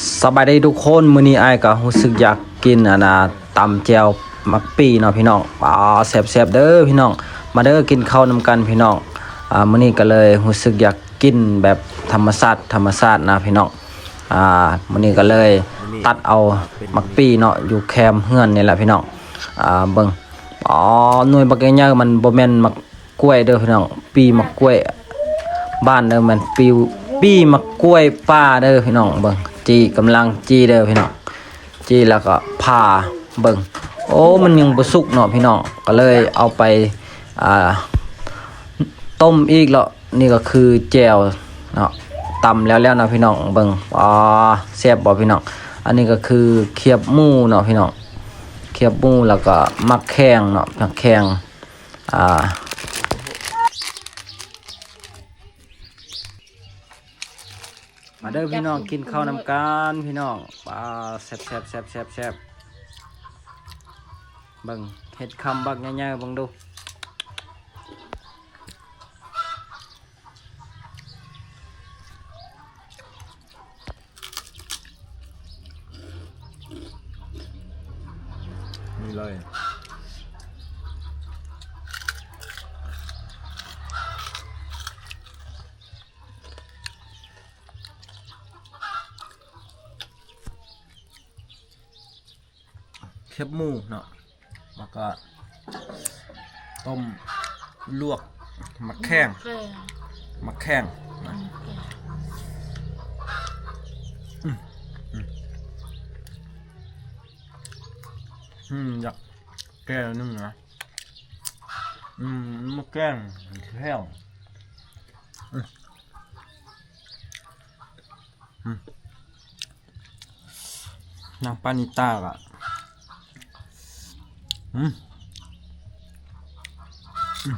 ສະບາຍດີທຸກຄົນ, ມື້ນີ້ອ້າຍກໍຮູ້ສຶກຢາກກິນ ອັນນ່າ ຕຳແຈ່ວໝາກປີເນາະພີ່ນ້ອງ. ປາ ແຊບໆເດີພີ່ນ້ອງ, ມາເດີ ກິນເຂົ້ານຳກັນພີ່ນ້ອງ. ອາ ມື້ນີ້ກໍເລີຍຮູ້ສຶກຢາກກິນແບບທຳມະຊາດ ທຳມະຊາດນະພີ່ນ້ອງ. ອາ ມື້ນີ້ກໍເລີຍຕັດເອົາໝາກປີເນາະ ຢູ່ແຄມເຮືອນນີ້ແຫຼະພີ່ນ້ອງ. ອາ ເບິ່ງ ອໍ ໜ່ວຍບັກໃຫຍ່ໆ ມັນບໍ່ແມ່ນໝາກ ກ້ວຍເດີພີ່ນ້ອງ, ປີໝາກກ້ວຍບ້ານເດີ, ແມ່ນປີ ປີໝາກກ້ວຍປ່າເດີພີ່ນ້ອງ. ເບິ່ງ ຈີ່ ກຳລັງຈີ່ເດີພີ່ນ້ອງ, ຈີ່ແລ້ວກໍຜ່າເບິ່ງ. ໂອ້ ມັນຍັງບໍ່ສຸກເນາະພີ່ນ້ອງ, ກໍເລີຍເອົາໄປ ອ່າ ຕົ້ມອີກເນາະ. ນີ້ກໍຄືແຈ່ວເນາະ, ຕຳແລ້ວໆເນາະພີ່ນ້ອງ. ເບິ່ງ ອໍ ແຊບບໍ່ພີ່ນ້ອງ? ອັນນີ້ກໍຄືຄຽບໝູເນາະພີ່ນ້ອງ, ຄຽບໝູ ແລ້ວກໍໝາກແຂ້ງເນາະ, ໝາກແຂ້ງ. ອ່າ ມາເດີພີ່ນ້ອງ ກິນເຂົ້ານຳກັນພີ່ນ້ອງ. ປາ ແຊບໆໆໆໆ. ເບິ່ງ ເຫັດຄຳບັກໃຫຍ່ໆ ເບິ່ງດູ. ນີ້ເລີຍ ແຄບໝູເນາະ. ແລ້ວກໍຕົ້ມລວກໝາກແຂ້ງ ໝາກແຂ້ງນະ. ອືມ ອືມ ອືມ ຢາກແກ້ໜຶ່ງນະ. ອືມ ໝາກແຂ້ງແລ້ວ. ອືມ ອືມ ນາງປານິຕາກະ ອືມ ອືມ